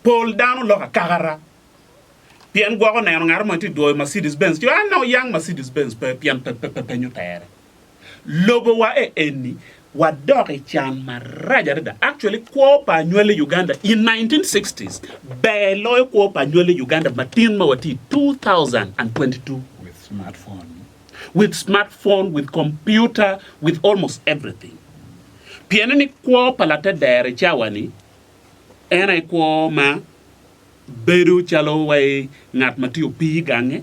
Pol dano loko akakara pien gwoko neno ngat mo tye dwoyo Mercedes Benz ci an yang Mercedes Benz pe pien pe pe penyo tere. Lobo wa e eni wadok i can marac adada. Actually kwo pa anywali i Uganda in 1960s ber loyo kwo pa anywali i Uganda matin ma watye i 2022. With smartphone. With smartphone, with computer, with almost everything. Piene ni kwo pa latedero i cawa ni en aye kwo ma bedo calo wai ngat ma tye opii i gange.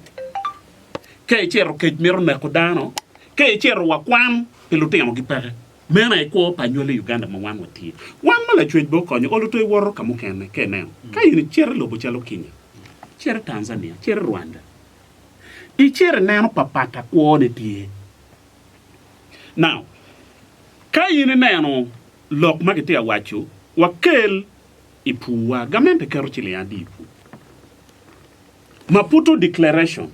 Ka icito kec mito neko dano, ka icito wa kwan pi lutino gi peke. Meno aye kwo pa anywali i Uganda ma wan watye. Wan ma Lacwec bene okonyo olo to iwoto ka mukene ka ineno. Ka in icito i lobo calo Kenya, icito i Tanzania, icito i Rwanda, icito ineno papata kwo ne tye. Now, ka in ineno lok ma kitye ka waco, wakel i purwa, gamente keto ciling adi i pur? Maputo Declaration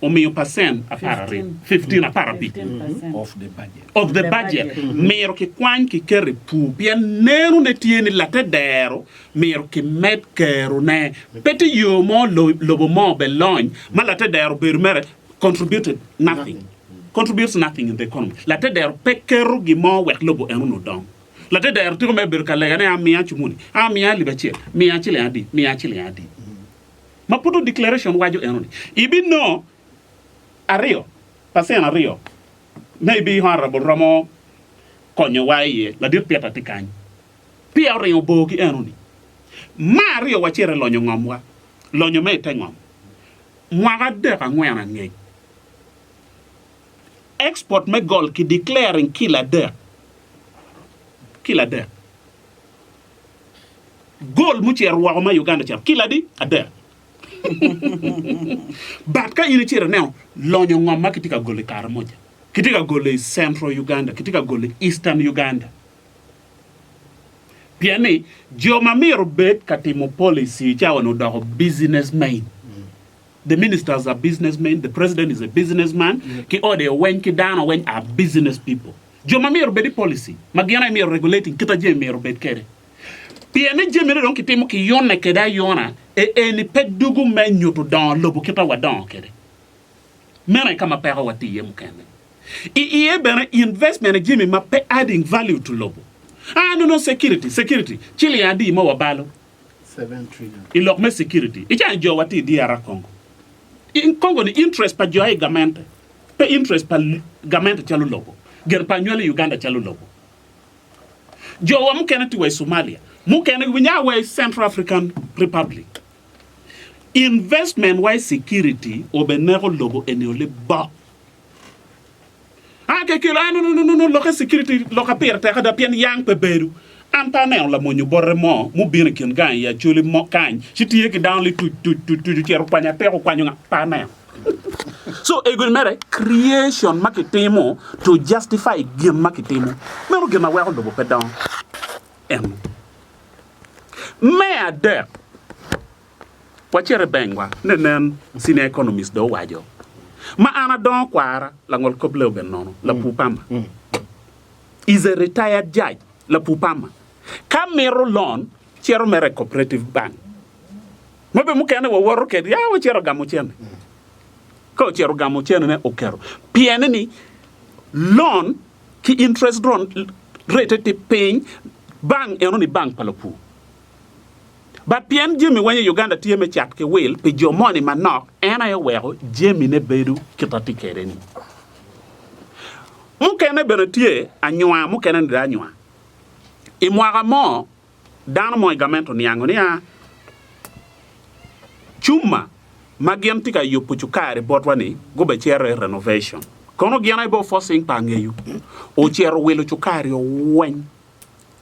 omiyo pacent 12, 15, 15 Of the budget. of the budget myero kikwany kiket i pur pien nenone tye ni late dero myero kimed kerone. Pe tye yo mo lobo mo be lony ma late dero obedo mere contributed nothing. Contributes nothing in the economy. Late dero pe keto gin mo wek lobo enoni odong. Late dero tiko mere bedo ka lega ni a miya cumuni, a miya alip acel, miya ciling adi, miya ciling adi. Maputo Declaration waco eno ni ibinongo aryo, pacent aryo, maybe Honourable romo konyowa iye, ladit Peter tye kany, peya oringo bor ki eno ni. Me aryo wacito i lonyo ngomwa, lonyo me ite ngom, mwaka adek angwen angec, export me gold ki declaring kilo adek, kilo adek. Gold mucito woko ma Uganda ocito kilo adi? Adek. But ka in icito ineno lonyo ngom ma kitye ka golo i Karamoja, kitye ka golo i Central Uganda, kitye ka golo i Eastern Uganda. Pien ni jo ma myero obed ka timo policy i cawa ni odoko business men. The ministers are business men, the president is a business man, ki ode weng ki dano weng are business people. Jo ma myero obed i policy ma gin aye myero regulating kit ma jami myero obed kwede. Pien ni jamine dong kitimo kiyone kwede ayona e eni pe dugu me nyuto dongo lobo kit ma wadongo kwede. Meno aye ka ma peko wa tye iye mukene. I iye bene investment i jami ma pe adding value to lobo. Ah no no security, security, ciling adi ma wabalo i lok me security. Icanyo jo wa tye i DR Congo. I Congo ni interest pa jo aye i gamente. Pe interest pa gamente calo lobo, gin pa anywali i Uganda calo lobo. Jo wa mukene tye wa i Somalia, mukene giwinyo a wa i Central African Republic. Investment wa i security obeneko lobo eni olibok. A kekelo a no no no no lokke security loka pire tek ada pien yang pe bedo. An pe aneno lamonyo bote mo mubino i kin gang i Acholi mo kany ci tye ki dano li tuc tuc tuc tuc ocito okwanyo atiko okwanyo nga pe aneno. So ego ni mere creation ma kitimo to justify gin ma kitimo meno gin ma weko lobo pe dongo eno. Me adek Wacit i bengwa ne nen senior economist dong owaco ma an adongo kwara langol kop Leuben nono lapur pamba is a retired judge lapur pamba ka mito loan cito mere i cooperative bank ma bene mukene wawoto kedgi a wacito gamo cene ka ocito gamo cene ne oketo piene ni loan ki interest rate tye piny bank eno ni bank pa lapur. But pien jami weng i Uganda tye me cat ki wil pi jo moni manok, en aye oweko jamine bedo kit atye kwede ni. Mukene bene tye anywar, mukene ni dong anywar. I mwaka mo, dano mo i gamente oniango ni a cuma ma gin tye ka yubo cukari botwa ni gubecito i renovation. Kono gin aye bo forcing pa angeyo. Ocito wilo cukari weng.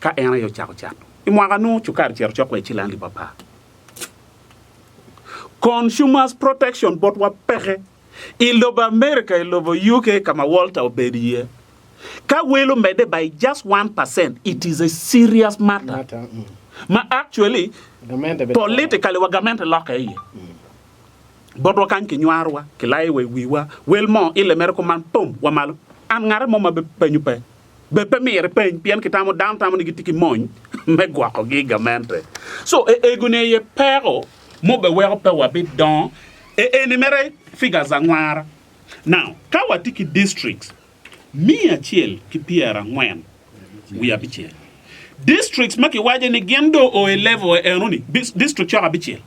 Ka en aye ocako cato i mwaka nu, cukari cito cok wa i ciling alip apar. Consumers Protection botwa peke. I lobo America, i lobo UK ka ma Walter obedo iye, ka wel omedde by just one percent, it is a serious matter ma actually politically wa gamente lokke iye. Botwa kany kinywarowa, kilayowa i wiwa, wel mo ile mere kuman, pum, wa malo. An ngate mo ma penyo pe. Bed pe mire peny pien kitamo dano tamo ni gitye ki mony me gwokogi i gamente. So e ego ni aye peko mube weko pe wabidongo. E eni mere figures angwara. Now ka watye ki districts 145, districts ma kiwaco ni gin dong oo i level enoni district cok abicel.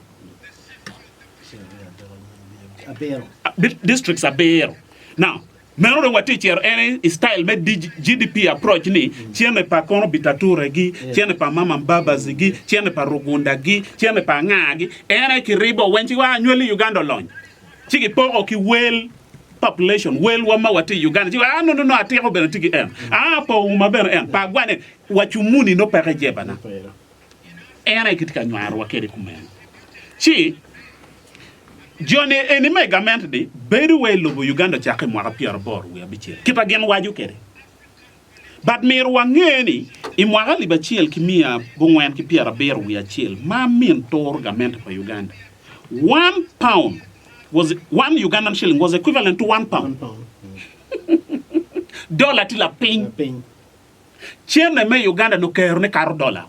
Districts abiro. Now Meno dong watye cito en i style me GDP approach ni cene pa kono Bitature gi, cene pa Mama Mbabazi gi, cene pa Rugunda gi, cene pa anga gi, en aye kiribo weng ci wa anywali Uganda olony. Ci kipoko ki wel population, wel wa ma watye i Uganda ci wa ah no no no atiko bene tye ki en, ah pa Ouma bene en, pa Agwani en, wa cumuni nongo peke jebana. En aye kitye ka nywarowa kwede kumeno. Ci joni eni me gament ni bedo wa i lobo Uganda ocakke i mwaka pyeraboro wiye abicel kita gin waco kwede. But myero wange ni i mwaka alip acel ki miya abongwen ki pyerabiro wiye acel ma min turo gamente pa Uganda, one pound was one Ugandan shilling was equivalent to one pound. Dollar tye lapiny. Cente me Uganda nongo kero ne kato dollar.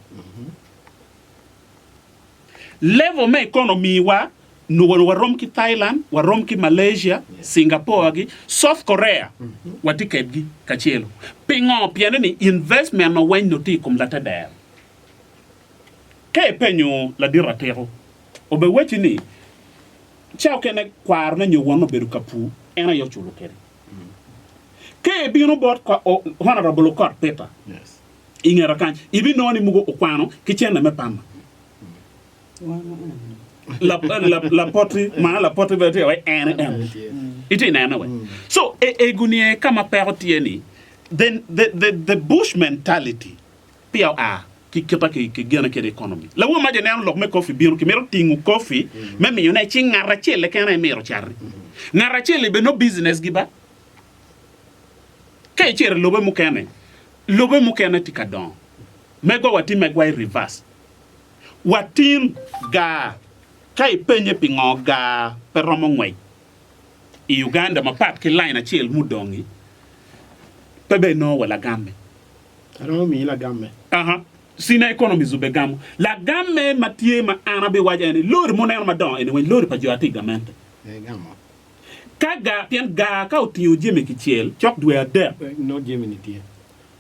Level me economy wa nongo warom ki Thailand, warom ki Malaysia, Singapore gi, South Korea watye kedgi kacelo. Pingo? Piene ni investment ma weny nongo tye i kom latedero. Ka ipenyo ladit atiko, obe wacci ni ca okene kwarone nyo wonne obedo ka pur, en aye oculo kede. Ka ibino bot Honourable Okot Peter i ngeta kany, ibinongo ni mogo okwano ki cente me pama. Lapoti ma lapoti bene tye wai en en. Itye inene we. So e ego ni e ka ma peko tye ni the, the, the, the bush mentality peya oa ki kita ki gene kede economy. Lawor ma janeno lok me coffee bino ki mito tingo coffee me miyo ne ci ngat acel keken aye mito cati. Ngat acel-li bene nongo business gi ba. Ka icito i lobe mukene, lobe mukene tye ka dongo. Megwa watye megwa i reverse. Watin gar ka ipenye pingo gar pe romo ngwec i Uganda mapat ki line acel mudongi pe bene inongo wa lagamme. Aromo miyi lagamme. Aha. Senior economist obegamo. Lagamme ma tye ma an abiwaco en ni lori muneno madongo eni weng lori pa jo atye i gamente. Egamo. Ka gar, pien gar ka otingo jami kicel cok dwe adek. Nongo jami ni tye.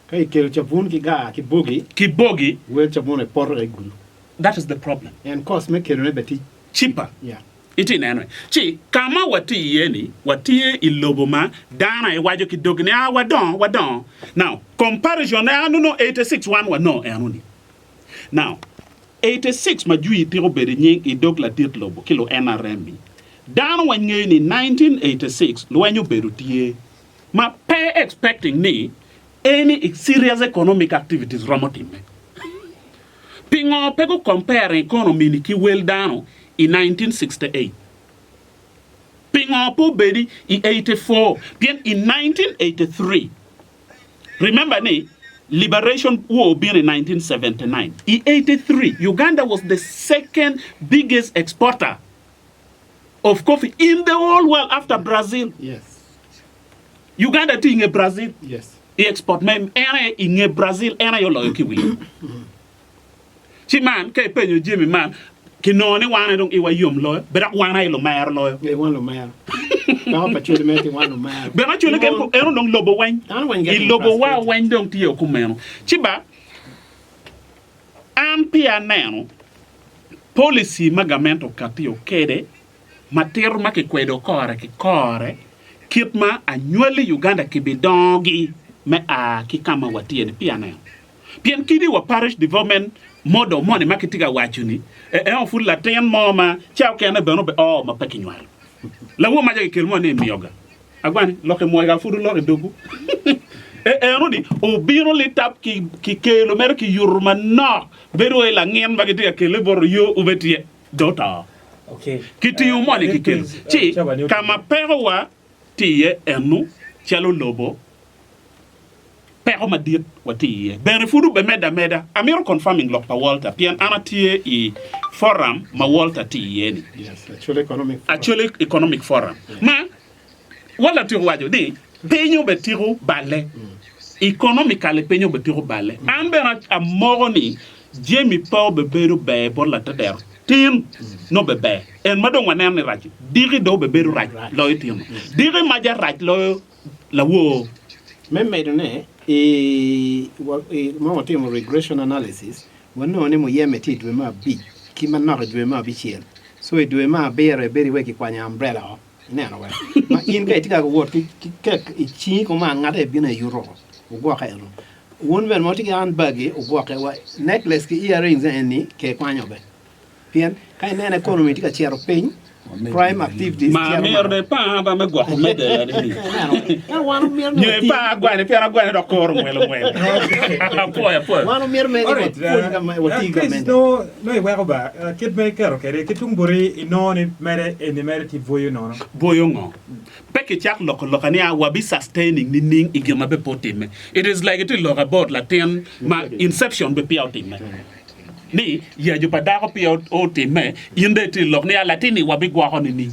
Ka ikelo cabun ki gar ki bogi. Ki bogi. Wel cabun aye poto i gudo. That is the problem. And cost me kelone bene tye cheaper. Yeah. Itye neno ni? Ci ka ma watye iye ni, watye i lobo ma dano aye waco ki dogi ni, ah, wadongo, wadongo. Now, comparison ne, ah, no, no, 86 wan wanongo eno ni. Now, 86 ma jwi tiko bedo i nying i dog ladit lobo ki lu NRM-mi, dano weng ngeyo ni 1986 lweny obedo tye ma pe expecting ni any serious economic activities romo timme. Pingo pe gu compare economy ni ki wel dano i 1968? Pingo pe obedi i 84? Pien i 1983, remember ni liberation war obino i 1979, i 83 Uganda was the second biggest exporter of coffee in the whole world after Brazil. Yes. Uganda tye i nge Brazil. Yes. I export me en aye i nge Brazil en aye oloyo ki wi lobo. Ci man ka ipenyo jami man kinongo ni wan aye dong iwa yom loyo be dok wan aye lumero loyo. Ee wan lumero. Peko pa Acholi mere tye wan lumero. Bene Acholi ken en onongo lobo weng. Dano weng I getting lobo wa frustrated. weng dong tye kumeno. Ci ba an peya aneno policy ma gamente okatio kede ma tito ma kikwedo kore ki kore kit ma anywali Uganda kibidongogi me a ki ka ma watye-ni peya aneno. Pien kadi wa parish development model moni ma kitye ka waco-ni, eno pud latin mo ma ca okene bene obe oo ma pe kinywalo. Lawor maca kikelo mo ni miyoga. Agwani, lok i mwega pud wuloko i dogwu. Eno ni obino litap ki kikelo mere kiyuto manok bedo wai langin ma kitye ka kele bot oyo ube tye. Dong oto. Kitiyo moni kikelo. Ci ka ma pekowa tye iye eno calo lobo, peko madit watye iye bene pud obemedde ameda. Amito confirming lok pa Walter pien an atye i forum ma Walter tye iye ni. Acholi Economic Forum. Ma Walter otyeko waco ni piny obetiko balle. Economically piny obetiko balle. An bene amoko ni jami pe obebedo ber bot latedero tin nongo obe ber. En ma dong waneno ni rac-ci, diki dong obebedo rac loyo tin-nu. Diki maca rac loyo lawor. Me medone, i ma watimo regression analysis, wanongo ni muyeme tye i dwe me abic ki manok i dwe me abicel. So i dwe me abiro ibedo iwek kikwanyo umbrella o. Ineno wek ma in ka itye ka wot ki kek i cingi kuman ngat aye bino eyuto wugwoke eno. Wun bene ma wutye ki handbag-gi wugwoke wa necklace ki earrings eni ke kwanyo be. Pien ka ineno economy tye ka cito piny, crime activities Ma cito myero malo. dong ipar ba me gwoko medde ni. Ineno ento wan omyero ni Nyo wati ipar agwani pien agwani dok kore ongwel ongwel. Apwoyo apwoyo. wan omyero mere ni Alright, wapwony ka ma wati Chris, gamente. nongo nongo iweko ba uh, kit ma iketo kwede ki tung boti inongo ni mere eni mere tye bwoyo nono. Bwoyo ngo? Pe kicak loko loka ni a wabi sustaining nining i gin ma be pe otimme. It is like itye loko about latin ma inception be peya otimme. Ni yaco pa dako peya otimme, in dong itye lok ni a latin-ni wabigwoko nining?